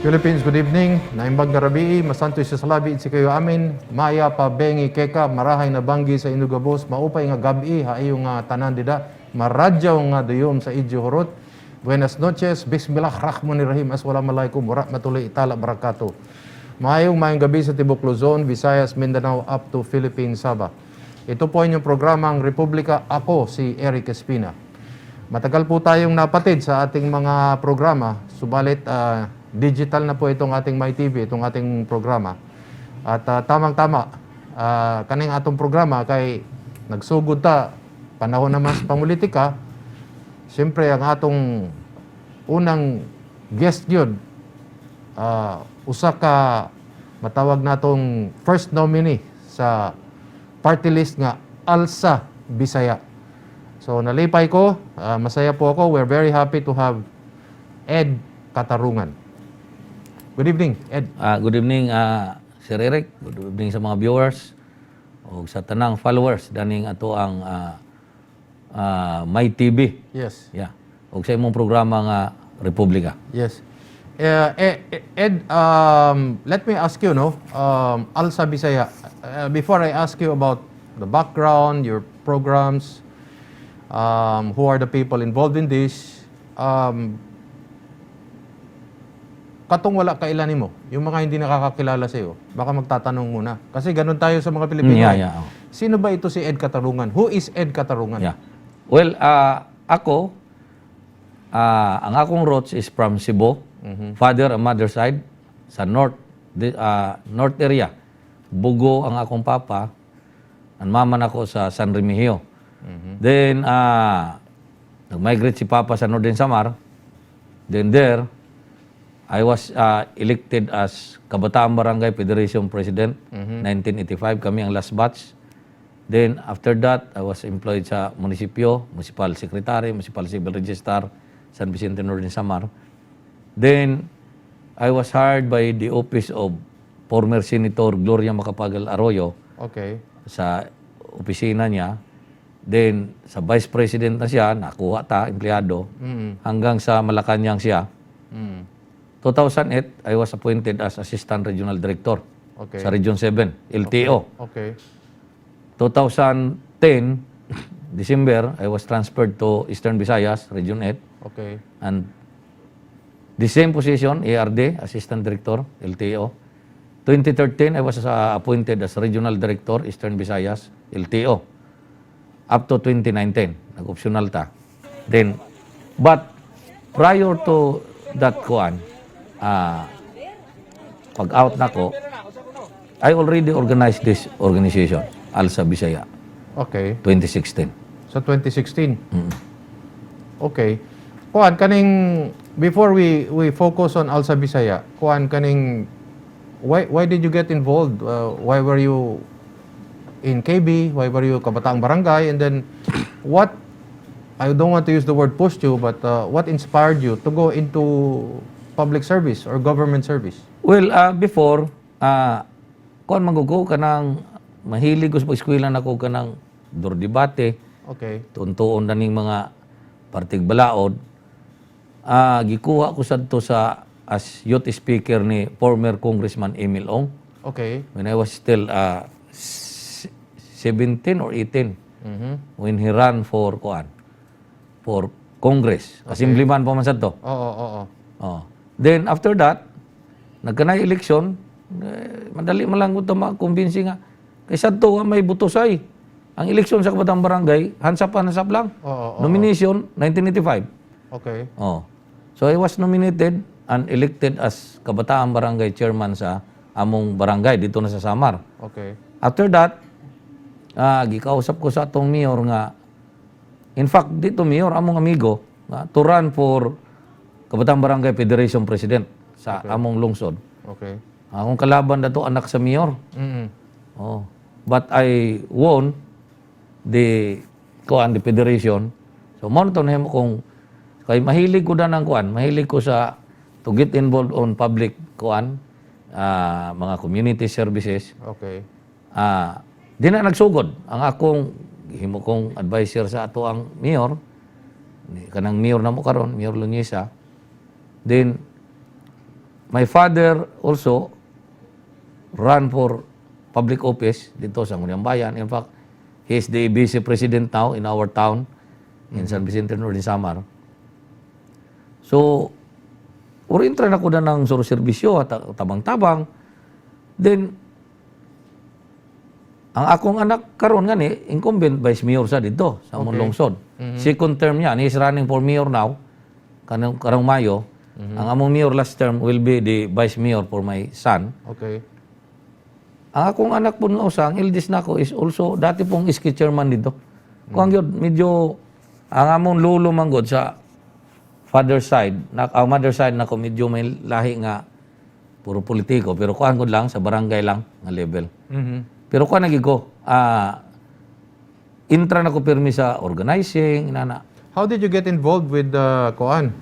Philippines, good evening. Naimbag nga rabii, masanto sa salabi si kayo amin. Maya pa bengi keka, marahay na banggi sa inugabos, maupay nga gabi, haayo nga tanan dida, maradyaw nga duyom sa idyo hurot. Buenas noches, bismillah rahmanirrahim, assalamualaikum warahmatullahi ta'ala barakatuh. Maayong maayong gabi sa tibok Luzon, Visayas, Mindanao, up to Philippines, Sabah. Ito po inyong programang Republika. Ako si Eric Espina. Matagal po tayong napatid sa ating mga programa, subalit digital na po itong ating MyTV, itong ating programa. At tamang-tama, kaning atong programa kay nagsugod ta, panahon naman sa pangulitika, siyempre ang atong unang guest yun, usa ka matawag natong first nominee sa party list nga Alsa Bisaya. So nalipay ko, masaya po ako. We're very happy to have Ed Katarungan. Good evening, Ed. Good evening, Sir Eric. Good evening sa mga viewers o sa tanang followers daning ato ang My TV. Yeah. Og sa imong programa nga Republika. Yes. Ed, let me ask you, no, Alsa Bisaya, before I ask you about the background, your programs, who are the people involved in this, katong wala kaila nimo, yung mga hindi nakakakilala sa iyo, baka magtatanong muna. Kasi ganun tayo sa mga Pilipino eh. Yeah. Oh. Sino ba ito si Ed Katarungan? Who is Ed Katarungan? Yeah. Well, ako, ang akong roots is from Cebu. Father and mother side sa north area. Bugo ang akong papa, ang mama nako sa San Remigio. Then nag-migrate si papa sa Northern Samar. Then there I was elected as Kabataan Barangay Federation President, 1985. Kami ang last batch. Then after that, I was employed sa munisipyo, municipal secretary, municipal civil registrar, San Vicente, Northern Samar. Then I was hired by the office of former Senator Gloria Macapagal Arroyo sa opisina niya. Then sa vice president na siya, nakuha ta, empleyado, hanggang sa Malacanang siya. 2008, I was appointed as Assistant Regional Director sa Region 7, LTO. 2010, December, I was transferred to Eastern Visayas, Region 8. And the same position, ARD, Assistant Director, LTO. 2013, I was appointed as Regional Director, Eastern Visayas, LTO. Up to 2019, nag-optional ta. Then, but prior to that kuan, pag out nako, I already organized this organization, Alsa Bisaya, 2016. Sa 2016. Okay. Kuan kaning before we focus on Alsa Bisaya, kuan kaning why did you get involved? Why were you in KB? Why were you Kabataang Barangay? And then what, I don't want to use the word pushed you, but what inspired you to go into public service or government service? Well, before, kuan man ko kanang mahilig ko sa pag-eskwela nako kanang door debate, tuon-tuon na ning mga partig balaod. Gikuha ko sadto sa as youth speaker ni former Congressman Emil Ong when I was still 17 or 18 when he ran for kuan, for Congress. Assemblyman pa man sadto. Oo, oo. Oh. Then after that, nagkanay eleksyon, eh, madali man lang ko ito makumbinsi nga. Kay sadto wa may butusay. Ang eleksyon sa Kabataan Barangay, hansap hansap lang. Oo, oo. Nomination 1985. Oh. So I was nominated and elected as Kabataan Barangay Chairman sa among barangay dito na sa Samar. After that, gikausap ko sa atong mayor nga, in fact dito mayor among amigo nga to run for Kabataan Barangay Federation President sa among lungsod. Akong kalaban dato anak sa mayor. Oh. But I won the kuan, the federation. So mao na to nahimo kung kay mahilig ko na ng kuan, mahilig ko sa to get involved on public kuan, mga community services. Di na nagsugod ang akong himo kong advisor sa ato ang mayor ni kanang mayor na mo karon, Mayor Luñeza. Then My father also run for public office dito sa Sangguniang Bayan. In fact, he is the vice president now in our town in San Vicente, Northern Samar. So, orientra na ko na ng suro serbisyo at tabang-tabang. Then, ang akong anak karon nga ni incumbent vice mayor sa dito sa among lungsod. Second term niya, and he is running for mayor now kanang karong Mayo. Ang among mayor last term will be the vice mayor for my son. Ang akong anak po nga usa, ang eldest nako is also dati pong SK chairman dito. Kuan gyud medyo ang among lolo manggod sa father side, na ang mother side nako medyo may lahi nga puro politiko pero kuan gud lang sa barangay lang nga level. Pero kuan lagi ko, intra na ko pirmi sa organizing, inana. How did you get involved with Koan,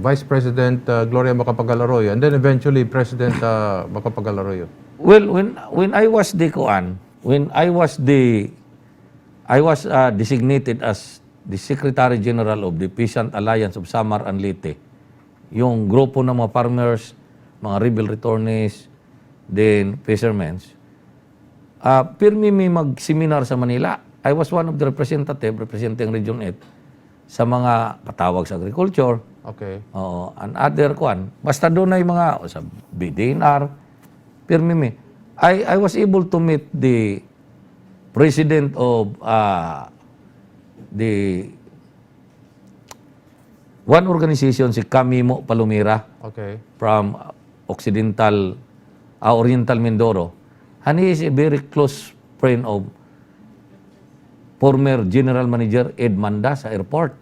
Vice President Gloria Macapagal Arroyo, and then eventually President Macapagal Arroyo? Well, when I was the kuan, when I was the I was designated as the Secretary General of the Peasant Alliance of Samar and Leyte. Yung grupo ng mga farmers, mga rebel returnees, then fishermen. Pirmi may mag-seminar sa Manila. I was one of the representative representing Region 8 sa mga patawag sa agriculture. Oo, and other kuan. Basta doon ay mga o sa BDNR, pirmi mi. I was able to meet the president of the one organization, si Camimo Palomira from Occidental, Oriental Mindoro. And he is a very close friend of former General Manager Ed Manda sa airport.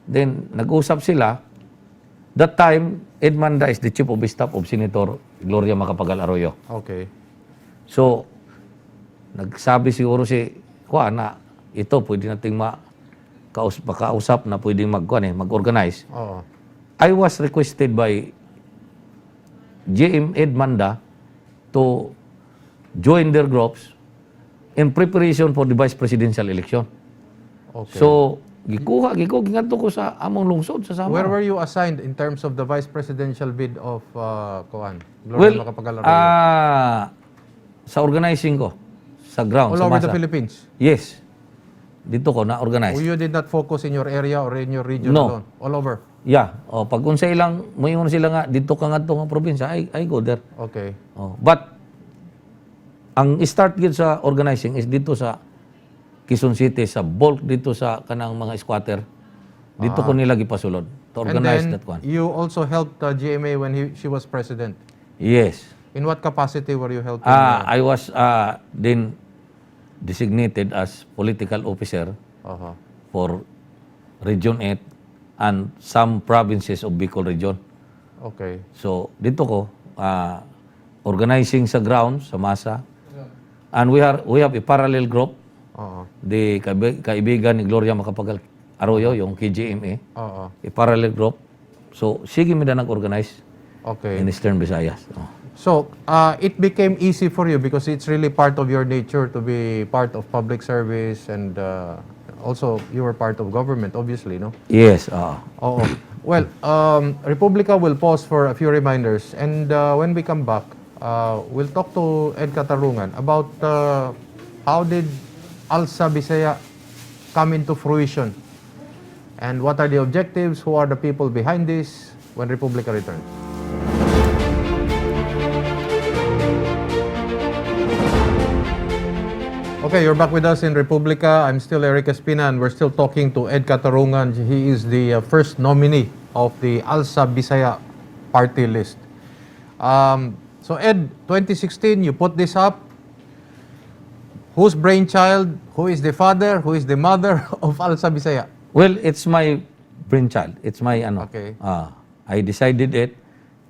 Then, nag-usap sila. That time, Ed Manda is the chief of staff of Senator Gloria Macapagal Arroyo. So, nagsabi siguro si Juan na ito pwede nating makausap na pwedeng mag, kuwan eh, mag-organize. I was requested by GM Ed Manda to join their groups in preparation for the vice presidential election. So, gikuha, gikuha, gingadto ko sa among lungsod sa Samar. Where were you assigned in terms of the vice presidential bid of Koan, Gloria Well, Macapagal Arroyo? Sa organizing ko, sa ground, All sa over masa. The Philippines? Yes. Dito ko na-organize. Or you did not focus in your area or in your region No. alone? All over? Yeah. O, pag unsa ilang, moingon sila nga, dito ka nga nga probinsya, I go there. Oh, but, ang start gid sa organizing is dito sa Quezon City, sa bulk dito sa kanang mga squatter. Dito ko nila gipasulod to And organize then, that one. You also helped GMA when she was president. Yes. In what capacity were you helping? I was then designated as political officer for Region 8 and some provinces of Bicol Region. So, dito ko, organizing sa ground, sa masa. And we have a parallel group, the kaibigan ni Gloria Macapagal Arroyo, yung KGMA, a parallel group. So, sige mi na nag-organize in Eastern Visayas. Oh. So, it became easy for you because it's really part of your nature to be part of public service and also you were part of government, obviously, no? Yes, oo. Oo. Well, Republika will pause for a few reminders and when we come back, we'll talk to Ed Katarungan about how did Alsa Bisaya come into fruition and what are the objectives, who are the people behind this, when Republika returns. Okay, you're back with us in Republika. I'm still Eric Espina and we're still talking to Ed Katarungan. He is the first nominee of the Alsa Bisaya party list. So Ed, 2016, you put this up. Whose brainchild? Who is the father? Who is the mother of Alsa Bisaya? Well, it's my brainchild. It's my ano. I decided it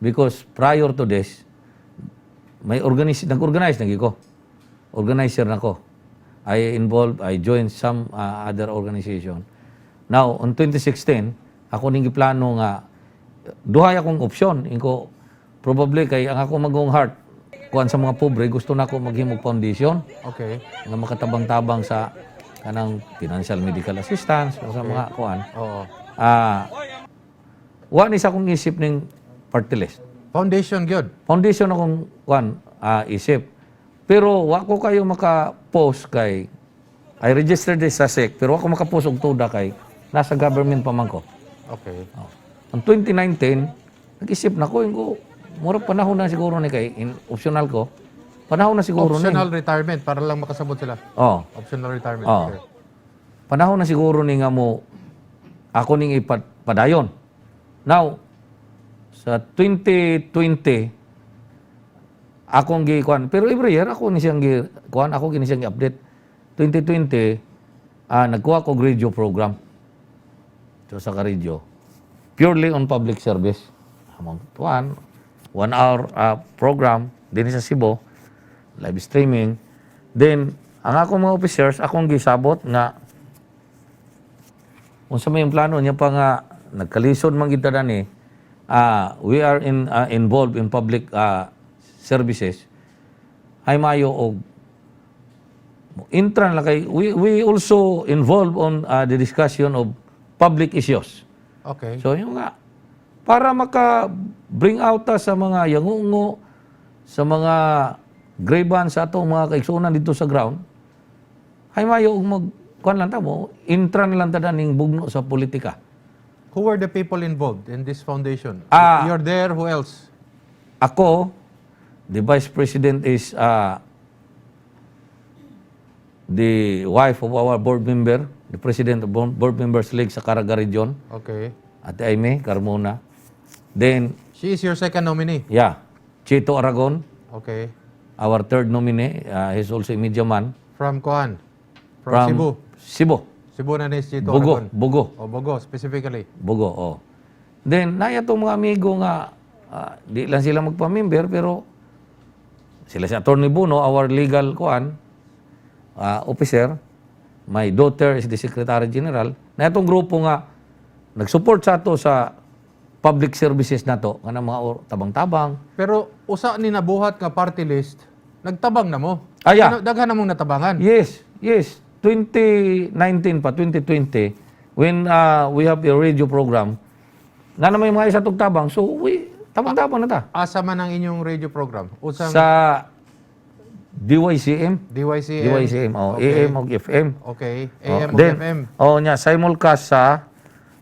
because prior to this, may organize, nag-organize na ko. Organizer na ko. I joined some other organization. Now, on 2016, ako ning giplano nga duhay akong opsyon. Inko probably kay ang ako magong heart kuan sa mga pobre, gusto na ako maghimog foundation nga makatabang-tabang sa kanang financial medical assistance o sa mga kuan. Wa ni sa akong isip ning party list. Foundation gyud. Foundation akong kuan isip. Pero wa ko kayo maka-post kay I registered this sa SEC pero wa ko maka-post og tuda kay nasa government pa man ko. Okay. Oh. Ang 2019, nag-isip na ko, ingo, mura panahon na siguro ni kay in, optional ko. Panahon na siguro ni. Optional retirement para lang makasabot sila. Oh, Optional retirement. Oh. Okay. Panahon na siguro ni nga mo ako ning ipadayon. Now, sa 2020 akong gi kuan, pero every year ako ni siyang gi kuan, ako gini siyang gi-update. 2020 nagkuha ko og radio program. So sa ka radio purely on public service. Among kuan, 1 hour program din sa Cebu, live streaming. Then ang akong mga officers akong gisabot nga unsa may yung plano niya pa nga nagkalisod man gid ta ni we are in involved in public services ay mayo og intra na kay we also involved on the discussion of public issues. So yung nga para maka bring out ta sa mga yangungo, sa mga grievance sa atong mga kaigsuonan dito sa ground ay mayo og mag kuan lang ta mo intra na lang ta ning bugno sa politika. Who were the people involved in this foundation? Ah. You're there, who else? Ako, the vice president is the wife of our board member, the president of Board Members League sa Caraga Region, Ate Aime Carmona. Then, She is your second nominee. Yeah, Chito Aragon, our third nominee, he's also a media man. From Kuan? From Cebu. Cebu. Cebu na ni si Chito Bugo, Aragon. Bugo. O Bogo, specifically. Bugo, oh. Then, naya itong mga amigo nga, di lang sila magpa-member, pero sila si Attorney Buno, our legal kuan, officer, my daughter is the Secretary General, na itong grupo nga, nag-support sa ato sa public services nato, kanang mga tabang-tabang. Pero usa ni nabuhat nga party list, nagtabang na mo. Ah, yeah. Ano, daghan na mong natabangan. Yes. 2019 pa, 2020, when we have a radio program, na naman yung mga isa tog tabang, so we, tabang-tabang na ta. Asa man ang inyong radio program? Usang Sa DYCM. DYCM. DYCM, oh, AM og FM. Okay. Oh, AM o then, FM. Oh, nya simulcast sa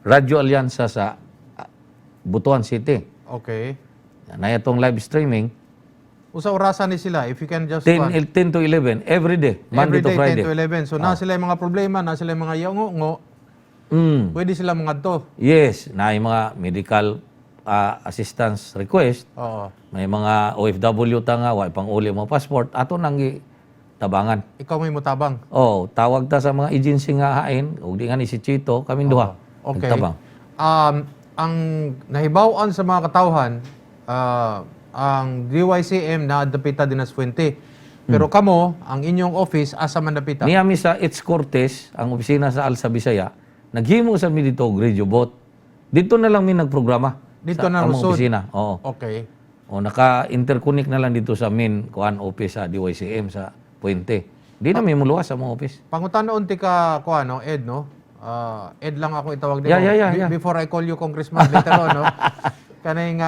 Radyo Alyansa sa Butuan City. Na itong live streaming, Usa orasan ni sila if you can just 10, 10 to 11 every day, Monday every to day Friday. 10 to 11. So na sila yung mga problema, na sila yung mga yaungo, pwede sila mga to. Yes, na yung mga medical assistance request, may mga OFW ta nga wa pang uli mo passport, ato nang tabangan. Ikaw may mutabang. Oh, tawag ta sa mga agency nga hain, ug di nga ni si Chito, kaming duha. Nagtabang. Ang nahibaw-an sa mga katawhan, ang DYCM na dapita din sa Fuente. Pero kamo, ang inyong office asa man dapita? Niya mi sa It's Cortes, ang opisina sa Alsa Bisaya, naghimo sa mi dito og radio booth. Dito na lang mi nagprograma. Dito sa na among rusod. opisina. Oo. O naka-interconnect na lang dito sa main kuan office sa DYCM sa Puente. Di na mi muluwas sa mga office. Pangutana unti ka ko ano, Ed, no? Ah, Ed lang ako itawag nimo. Yeah. Before I call you congressman later on, no? Kaning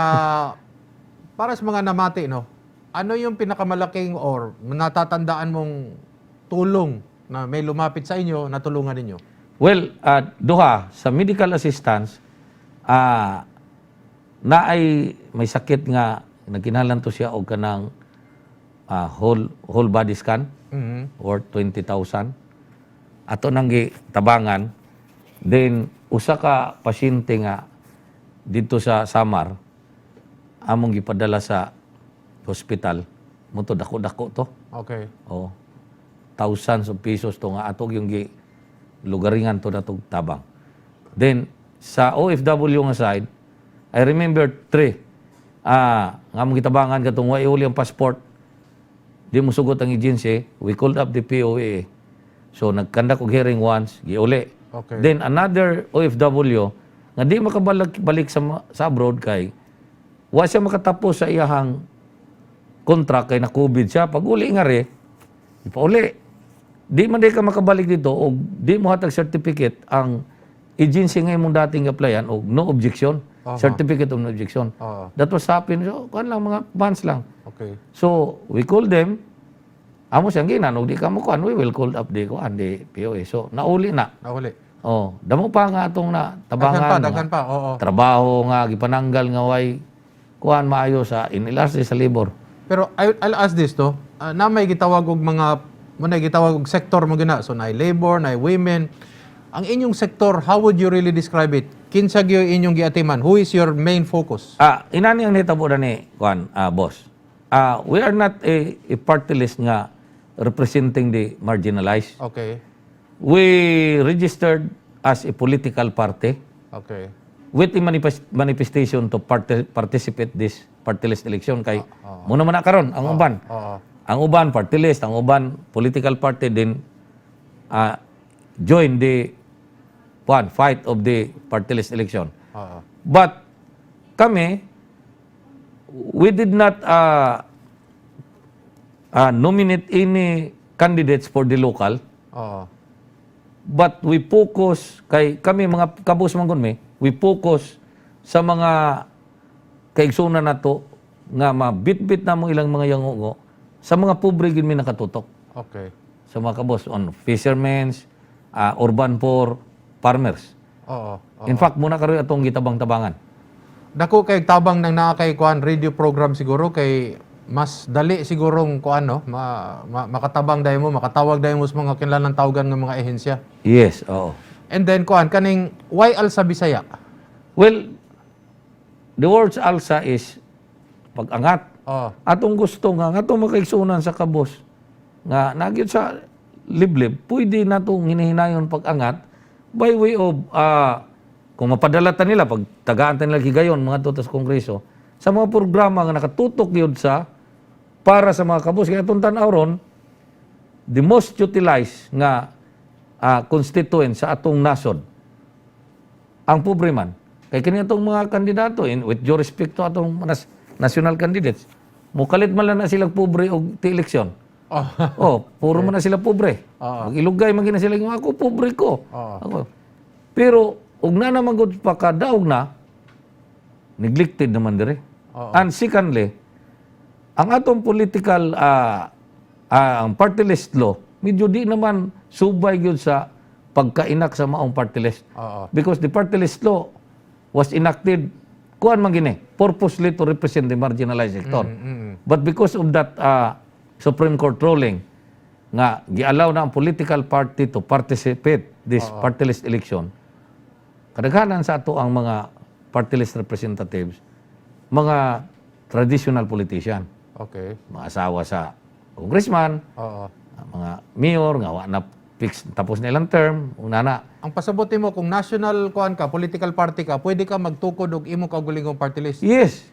para sa mga namati, no? Ano yung pinakamalaking or natatandaan mong tulong na may lumapit sa inyo na tulungan ninyo? Well, duha sa medical assistance na ay may sakit nga nagkinahanglan to siya og kanang whole whole body scan worth 20,000. Ato nang tabangan. Then usa ka pasyente nga dito sa Samar among gipadala sa hospital mo to, dako-dako to. Oh. Thousands of pesos to nga atog yung gi lugaringan to natog tabang. Then sa OFW nga side, I remember three. Nga mong gitabangan katong wa iuli ang passport. Di mo sugot ang agency, we called up the POEA. So nagkandak og hearing once, giuli. Then another OFW nga di makabalik balik sa abroad kay wa siya makatapos sa iyahang contract kay na COVID siya. Pag uli nga re, ipauli. Di man di ka makabalik dito og di mo hatag certificate ang agency nga imong dating applyan og no objection. Certificate of no objection. That was happened, so kuan lang, mga months lang. So, we called them. Amo siyang ginan, og di ka mo kuan, we will call up the kuan, the POA. So, nauli na. Nahuli. Oh, damo pa nga atong na Daghan tabangan. pa, Mga daghan pa. Oo. trabaho nga gipananggal nga way kuan maayo sa NLRC, sa labor. Pero I'll ask this to. Na may gitawag og mga mo na gitawag og sektor mo gina. So naay labor, naay women. Ang inyong sektor, how would you really describe it? Kinsa gyud inyong giatiman? Who is your main focus? Inani ang nitabo na ni kuan, boss. We are not a party list nga representing the marginalized. We registered as a political party with a manifestation to participate this party list election kay muna man na karon ang uban. Ang uban party list, ang uban political party din join the kuan, fight of the party list election. But kami, we did not nominate any candidates for the local, but we focus kay kami mga kabus man gud mi, we focus sa mga kaigsunan nato nga mabitbit namo ilang mga yangungo. Sa mga pobre gid mi nakatutok. Sa mga kabus on fishermen, urban poor, farmers. In fact, muna karon atong gitabang-tabangan. Dako kay tabang nang naa kay kuan radio program siguro kay mas dali sigurong kuan, no, makatabang dayon mo, makatawag dayon mo sa mga kinahanglan tawagan ng mga ehensya. Yes, oo. And then kuan, kaning why Alsa Bisaya? Well, the words ALSA is pag-angat. Atong gusto nga atong makaigsunan sa kabos nga nagyud sa liblib, pwede natong hinihinayon pag-angat by way of kung mapadala ta nila, pag tagaan ta nila higayon mga tutas kongreso sa mga programa nga nakatutok gyud sa para sa mga kabos, kaya atong tan-aw ron, the most utilized nga constituent sa atong nasod ang pobre man. Kay kini atong mga kandidato, in with due respect to atong national candidates, mukalit man lang na sila pobre og ti eleksyon. Oh, puro man na sila pobre. Mag-ilugay man gina sila nga ako pobre ko. Ako. Pero og na naman gud pakadaog na, neglected naman dire. And secondly, ang atong political ang party list law medyo di naman subay gyud sa pagkainak sa maong party list. Because the party list law was enacted kuan man gini, purposely to represent the marginalized sector. But because of that Supreme Court ruling nga giallow na ang political party to participate this party list election, kadaghanan sa ato ang mga party list representatives mga traditional politician, mga asawa sa congressman, mga mayor nga wa na fix tapos na ilang term ug nana. Ang pasabot mo, kung national kuan ka, political party ka, pwede ka magtukod og imo kaugalingong party list. Yes.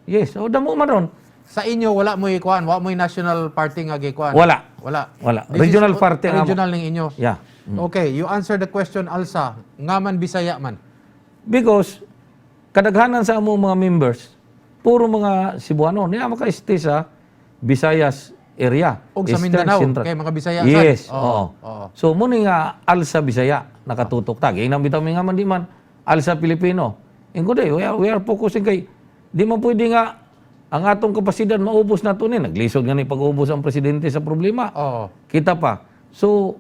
Yes, o damo man ron. Sa inyo wala mo kuan, wa mo national party nga gikuan? Wala. Wala. Wala. This is Regional party ang amo. Regional ning inyo. Yeah. Okay, you answer the question, Alsa. Nga man Bisaya man? Because kadaghanan sa among mga members puro mga Cebuano niya maka-stay sa Visayas area. Og sa Eastern, Mindanao, Central. Kay mga Bisaya sad. Yes, oo. So mo ni nga Alsa Bisaya nakatutok ta. Kay nang bitaw mi nga man di man Alsa Pilipino. Ingko day, we are focusing kay di man pwede nga ang atong kapasidad maubos na to ni. Naglisod nga ni pag-ubos ang presidente sa problema. Kita pa. So,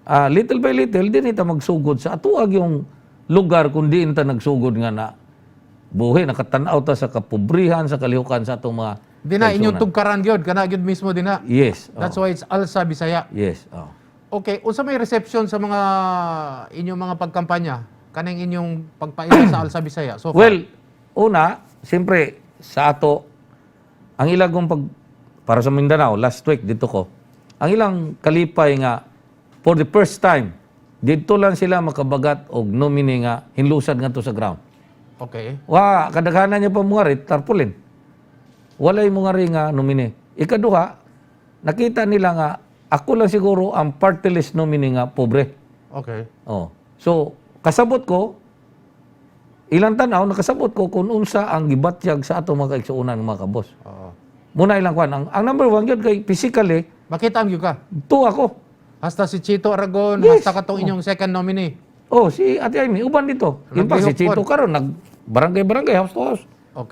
little by little, din ita magsugod sa atuag yung lugar kung diin ta nagsugod nga na buhi, nakatanaw ta sa kapobrihan, sa kalihukan sa atong mga Di na inyong kaigsunan. tugkaran gyud, kana gyud mismo din na. Yes. That's why it's Alsa Bisaya. Yes. Oh. Okay, unsa may reception sa mga inyong mga pagkampanya? Kaning inyong pagpaila sa Alsa Bisaya so far? Well, una, siyempre, sa ato, ang ilang kong pag, para sa Mindanao, last week dito ko, ang ilang kalipay nga, for the first time, dito lang sila makabagat og nominee nga hinlusad nga to sa ground. Wa, kadaghanan niya pa mga rit, tarpaulin. Walay mga ri nga nominee. Ikaduha, nakita nila nga, ako lang siguro ang party list nominee nga pobre. Oh. So, kasabot ko, ilang tanaw, nakasabot ko kung unsa ang gibatyag sa ato mga kaigsuonan, mga kabos. Muna ilang kwan. Ang number one yun kay physically, Makita ang gyud ka. To ako. Hasta si Chito Aragon, hasta katong inyong second nominee. Oh, si Ate Amy, uban dito. In fact, si Naglihok Chito karon nag Barangay-barangay, house to house.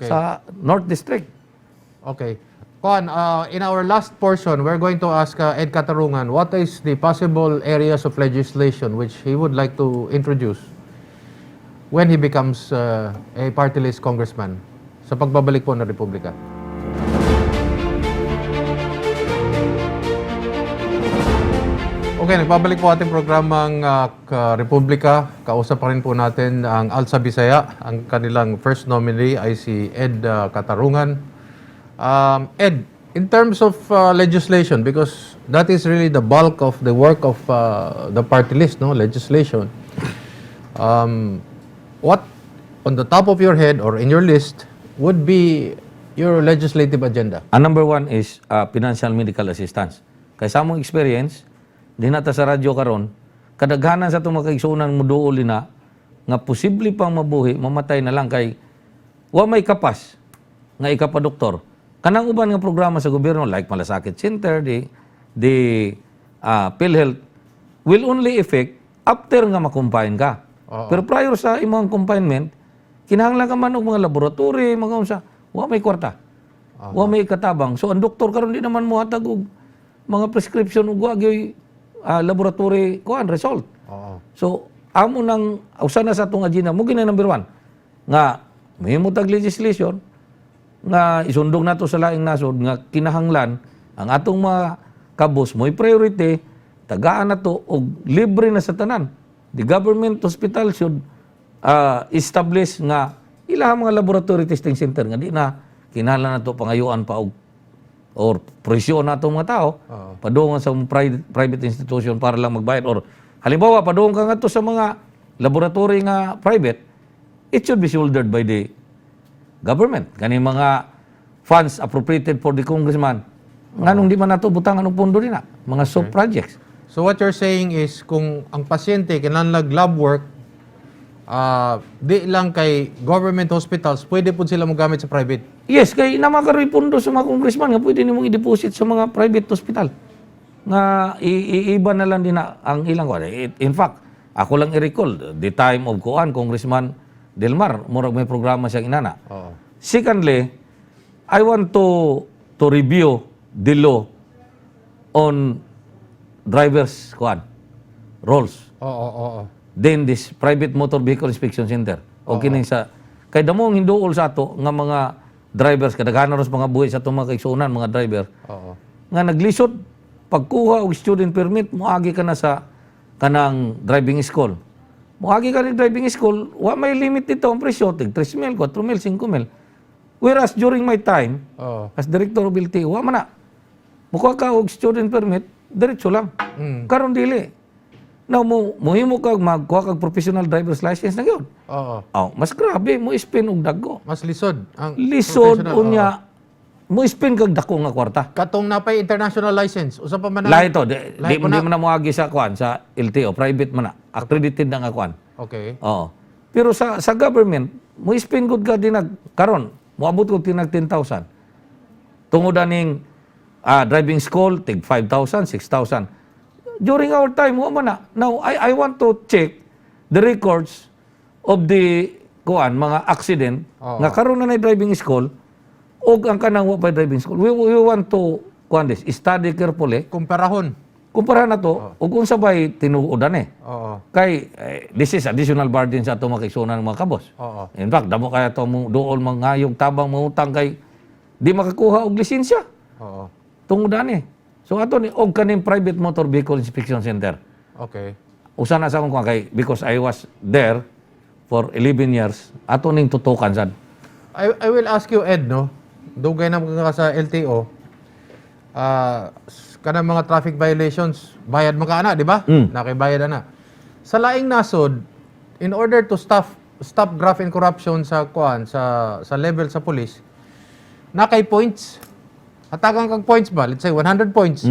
Sa North District. Okay. Kuan, in our last portion, we're going to ask Ed Katarungan what is the possible areas of legislation which he would like to introduce when he becomes a party list congressman sa pagbabalik po ng Republika. Okay, nagbabalik po ating programang Republika. Kausap pa rin po natin ang Alsa Bisaya. Ang kanilang first nominee ay si Ed Katarungan. Ed, in terms of legislation, because that is really the bulk of the work of the party list, no? Legislation. What, on the top of your head or in your list, would be your legislative agenda? Ang number one is financial medical assistance. Kay sa among experience, di na ta sa radyo karon, kadaghanan sa itong mga kaigsuonan mo duol na nga posible pang mabuhi, mamatay na lang kay wa may kapas nga ikapadoktor. Kanang uban nga programa sa gobyerno like Malasakit Center, the PhilHealth will only effect after nga makumpine ka. Pero prior sa imong confinement, kinahanglan ka man og mga laboratory, mga unsa, wa may kwarta. Wa may katabang. So ang doktor karon di naman mohatag og mga prescription ug wa gyoy laboratory kuan result. So amo nang usa na sa atong agenda mo gina number one nga mahimo tag legislation nga isundong nato sa laing nasod nga kinahanglan ang atong mga kabos mo'y priority tagaan nato og libre na sa tanan. The government hospital should establish nga ilang mga laboratory testing center nga di na kinahanglan nato pangayuan pa og or presyo na atong mga tao padungan sa private institution para lang magbayad, or halimbawa padung ka ngadto sa mga laboratory nga private, it should be shouldered by the government. Kani mga funds appropriated for the congressman, nganong di man nato butangan og pondo dinha mga soft projects? So what you're saying is kung ang pasyente kinahanglan lab work, di lang kay government hospitals, pwede po sila mogamit sa private. Yes, kay naa man karoy pondo sa mga congressman nga pwede nimong i-deposit sa mga private hospital. Nga iiba na lang din na ang ilang kuan. In fact, ako lang i-recall the time of kuan Congressman Delmar, murag may programa siyang inana. Secondly, I want to review the law on drivers kuan rolls. Oo, oo, oo. Then this private motor vehicle inspection center o kining sa kay damo ang hinduol sa ato nga mga drivers, kadaghanan ros mga buhi sa atong mga kaigsuonan mga driver nga naglisod pagkuha og student permit. Moagi ka na sa kanang driving school, moagi ka ni driving school, wa may limit dito ang presyo, tig 3 mil, 4 mil, 5 mil, whereas during my time as director of LTO, wa man na. Mukuha ka og student permit, diretso lang. Karon dili. Now, mo muhimo ka magkuha kag professional driver's license na gyud. Oh, mas grabe mo spend og dagko. Mas lisod ang Lisod. professional, Unya mo spend kag dako nga kwarta. Katong napay international license, usa pa man ang Lahi to, di, Lahi di, po di na. man na moagi sa kuan sa LTO, private man na, accredited na nga kuan. Oo. Pero sa government, mo spend gud ka dinag karon, moabot ko tinag 10,000. Tungod aning driving school tig 5,000, 6,000. During our time, wa man na. Now, I want to check the records of the kuan mga accident nga karon na driving school og ang kanang wa pa driving school. We want to kuan this, study carefully. Kumparahon. Kumpara na to og unsa bay tinuodan eh. Kay eh, this is additional burden sa atong mga kaigsuonan ng mga kabos. In fact, damo kaya to mo duol mangayog tabang mangutang kay di makakuha og lisensya. Tungod ani. So ato ni og kaning private motor vehicle inspection center. Usa na sa akong kuan kay because I was there for 11 years. Ato ning tutukan sad. I will ask you, Ed, no? Dugay na ka sa LTO. Kanang mga traffic violations, bayad man ka ana, di ba? Mm. Nakibayad ana. Sa laing nasod, in order to stop graft and corruption sa kuan sa level sa police, nakay points. Hatagan kag points ba? Let's say 100 points.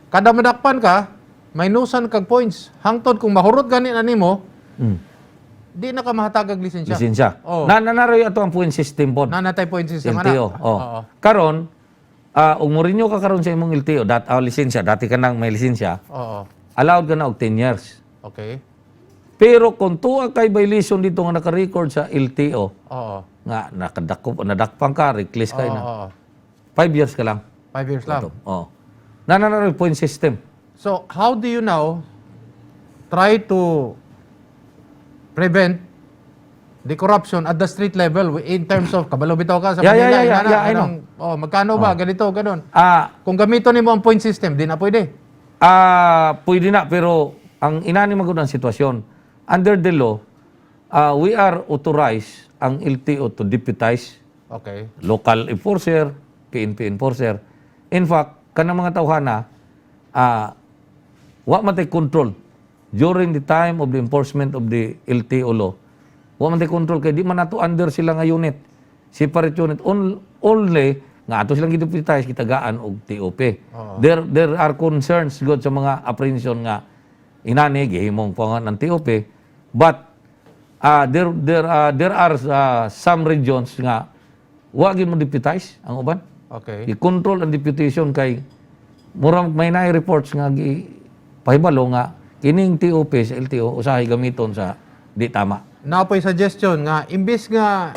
Kada madakpan ka, minusan kag points. Hangtod kung mahurot gani na nimo, di na ka mahatagag lisensya. Lisensya. Oo. Na nanaroy ato ang point system pod. Naa na tay point system ana. LTO. Oh. Karon, ug mo-renew ka karon sa imong LTO, dat lisensya, dati ka nang may lisensya, Oo. allowed ka na og 10 years. Pero kung tuwa kay violation dito nga naka-record sa LTO, nga nakadakop, nadakpan ka, reckless kay na. 5 years ka lang. 5 years lang. Ito. Oo. Na na na point system. So, how do you now try to prevent the corruption at the street level in terms of kabalo bitaw ka sa Manila, inana, Yeah, I know. oh, magkano ba ganito, ganon? Kung gamiton nimo ang point system, di na pwede. Ah, pwede na, pero ang inani man gud ang sitwasyon under the law, we are authorized ang LTO to deputize local enforcer, PNP enforcer. In fact, kanang mga tawhana, wa man tay control during the time of the enforcement of the LTO law. Wa man tay control kay di man nato under sila nga unit. Separate unit only nga ato silang gideputize, gitagaan og TOP. There are concerns gud sa mga apprehension nga inani gihimong pangan ng TOP, but there are some regions nga wa gyud mo deputize ang uban. I-control ang deputation kay murag may naay reports nga gi pahibalo nga kining TOP sa LTO usahay gamiton sa di tama. Naa poy suggestion nga imbis nga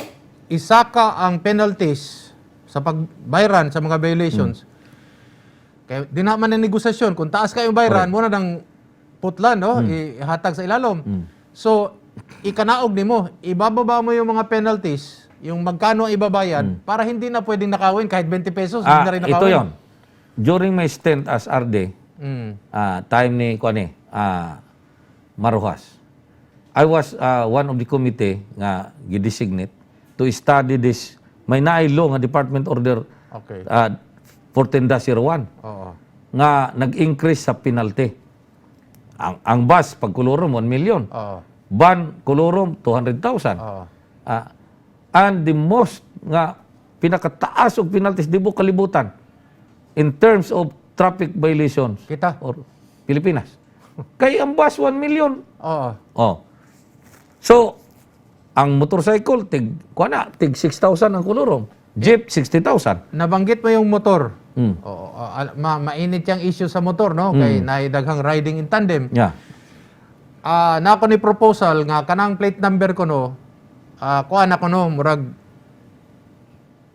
isaka ang penalties sa pagbayran sa mga violations. Kay di na man ang negosasyon kung taas kayo bayran mo na nang putlan, no, ihatag sa ilalom. So ikanaog nimo, ibababa mo yung mga penalties, yung magkano ang ibabayad para hindi na pwedeng nakawin kahit 20 pesos, hindi na rin Ito nakawin. yon. During my stint as RD, time ni kuan eh, Mar Roxas. I was one of the committee nga gidesignate to study this, may naay law nga Department Order 14-01 nga nag-increase sa penalty. Ang bus pag kolorum, 1 million. Van kolorum, 200,000. And the most nga pinakataas og penalties di buot kalibutan in terms of traffic violations Kita. or Pilipinas. Kay ang bus, 1 million. Oh. So ang motorcycle tig kuan na tig 6,000 ang kolorum. Jeep, 60,000. Nabanggit mo yung motor. Oo, mainit yung issue sa motor, no? Kay naay daghang riding in tandem. Ah, na ako ni proposal nga kanang plate number ko, no, kuan ako, no, murag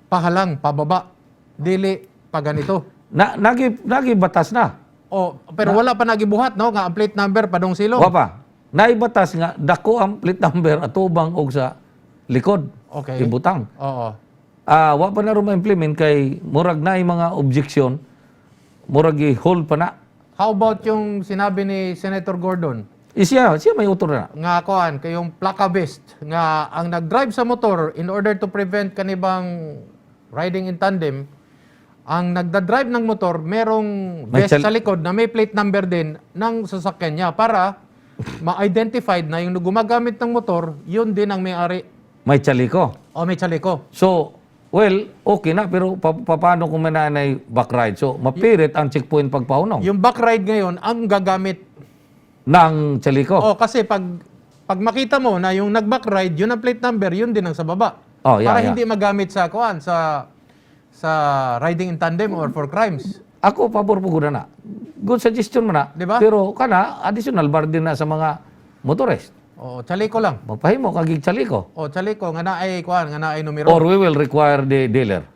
pahalang pababa, dili pa ganito. Na nagi nagi batas na. Oh, pero wala pa nagibuhat, no, nga ang plate number padong silong. Wa pa. Naibatas nga dako ang plate number atubang og sa likod. Ibutang. Ah, wa pa na ro ma-implement kay murag naay mga objection. Murag i-hold pa na. How about yung sinabi ni Senator Gordon Siya, siya may utro na. Nga kuan kayong plaka vest nga ang nag-drive sa motor, in order to prevent kanibang riding in tandem, ang nagda-drive ng motor merong May vest sa likod na may plate number din ng sasakyan niya para ma-identified na yung gumagamit ng motor, yun din ang may-ari May chaliko. O may chaliko. So, well, okay na pero paano kung may naanay back ride? So, mapirit ang checkpoint pagpahunong Yung back ride ngayon ang gagamit ng chaliko. Oh, kasi pag makita mo na yung nag-back ride, yun ang plate number, yun din ang sa baba. Para hindi magamit sa kuan sa riding in tandem or for crimes. Ako, pabor po na. Good suggestion mo na. Di ba? Pero kana additional burden na sa mga motorist. Oh, chaliko lang. Magpahimo kag chaliko. Oh, chaliko nga naay kuan, nga naay numero Or we will require the dealer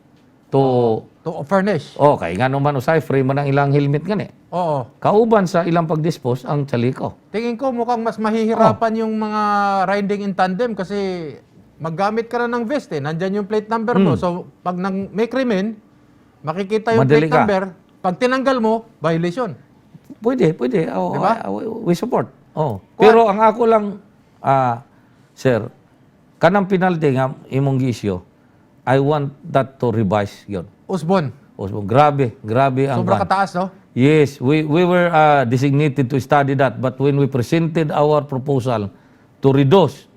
to to furnish. Oh, kay ngano man usay free man ang ilang helmet gani. Kauban sa ilang pagdispose ang chaliko. Tingin ko mukhang mas mahihirapan yung mga riding in tandem kasi maggamit ka na ng vest eh. Nandyan yung plate number mo. So, pag nang may krimen, makikita yung Madali plate ka. number. Pag tinanggal mo, violation. Pwede, pwede. Oh, Di ba? We support. Oh. Pero ang ako lang, sir, kanang penalty nga imong gi-issue, I want that to revise yun. Usbon. Usbon, grabe, grabe ang Sobra kwan. kataas, no? Yes, we were designated to study that, but when we presented our proposal to reduce,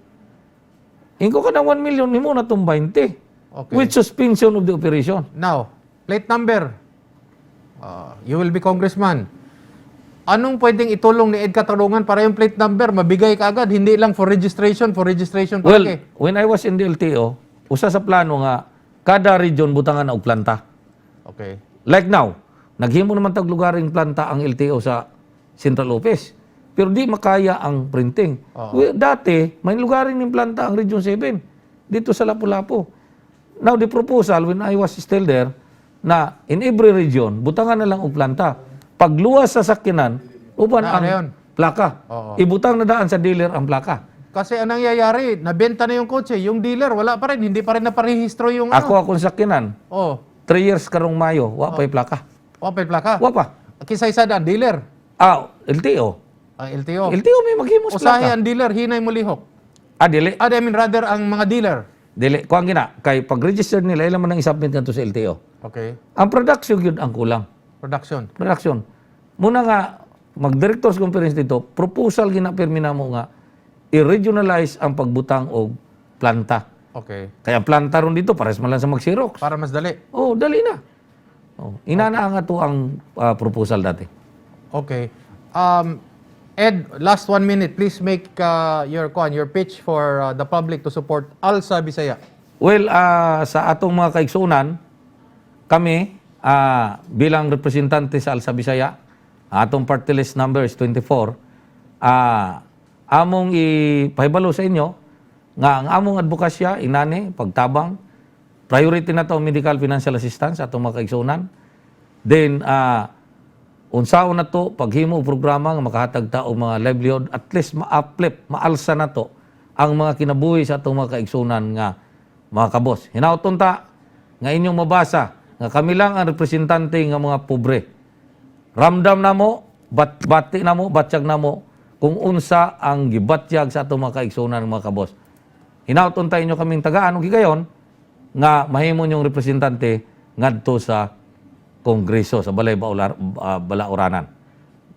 ingon ka na 1 million, nimo na itong 20. With suspension of the operation. Now, plate number. You will be congressman. Anong pwedeng itulong ni Ed Katarungan para yung plate number mabigay ka agad, hindi lang for registration Well, palagi? When I was in the LTO, usa sa plano nga kada region butangan og planta. Like now, naghimo naman tag lugaring planta ang LTO sa Central Office. Pero di makaya ang printing. Well, dati, may lugar rin yung planta ang Region 7 dito sa Lapu-Lapu. Now, the proposal, when I was still there, na in every region, butangan na lang og planta. Pagluwas sa sakyanan, uban Na, ang ano yun? Plaka. Oo. Ibutang na daan sa dealer ang plaka. Kasi anong nangyayari, nabenta na yung kotse, yung dealer wala pa rin, hindi pa rin naparehistro yung ano. Ako akong sakyanan, 3 years karong Mayo, wa pa'y plaka. Oh, may plaka. Wa pa. Kisay sa ang dealer? Ah, LTO. Ang LTO. LTO may maghimos Usahe plaka. ang dealer, hinay mo lihok. Ah, dili. Ah, I mean rather ang mga dealer. Dili. Kuan gina, kay pag register nila, ilan man ang isubmit ngadto sa LTO. Okay. Ang production yun ang kulang. Production. Production. Muna nga, mag-directors conference dito, proposal ginapirmi namo nga, i-regionalize ang pagbutang og planta. Kaya ang planta ron dito, pares man lang sa mag-Xerox. Para mas dali. Oh, dali na. Oh, inana ang ato ang proposal dati. Okay. Ed, last one minute, please make your kwan, your pitch for the public to support Alsa Bisaya. Well, sa atong mga kaigsunan, kami bilang representante sa Alsa Bisaya, atong party list number is 24. Among ipahibalo sa inyo nga ang among advokasya inani pagtabang priority na to ang medical financial assistance sa atong mga kaigsunan. Then unsaon na to paghimo og programa nga makahatag ta og mga livelihood, at least ma-uplift, maalsa na to ang mga kinabuhi sa atong mga kaigsunan nga mga kabos. Hinauton ta nga inyong mabasa nga kami lang ang representante nga mga pobre. Ramdam namo, bati namo, batyag namo kung unsa ang gibatyag sa atong mga kaigsunan nga mga kabos. Hinauton ta inyo kaming tagaan og higayon nga mahimo niyong representante ngadto sa Kongreso sa Balay Balauranan.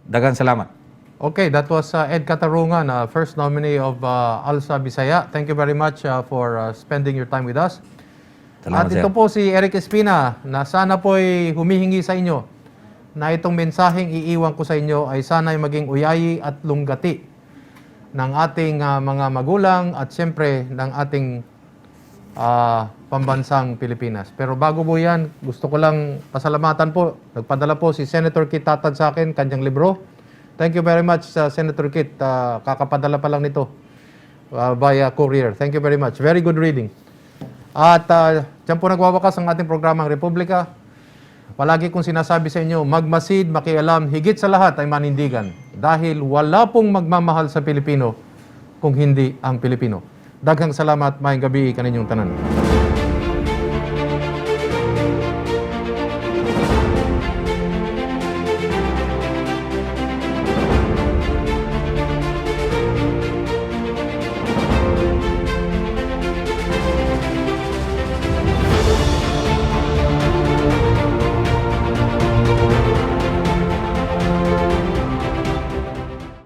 Daghang salamat. Okay, that was Ed Katarungan, first nominee of Alsa Bisaya. Thank you very much for spending your time with us. Salamat, At ito sir. po si Eric Espina na sana po'y humihingi sa inyo na itong mensaheng iiwan ko sa inyo ay sana'y maging uyayi at lunggati ng ating mga magulang at siyempre ng ating pambansang Pilipinas. Pero bago po yan, gusto ko lang pasalamatan po. Nagpadala po si Senator Kit Tatad sa akin, kanyang libro. Thank you very much, Senator Kit. Kakapadala pa lang nito via courier. Thank you very much. Very good reading. At dyan po nagwawakas ang ating programang Republika. Palagi kong sinasabi sa inyo, magmasid, makialam, higit sa lahat ay manindigan. Dahil wala pong magmamahal sa Pilipino kung hindi ang Pilipino. Daghang salamat, maayong gabi kaninyong tanan.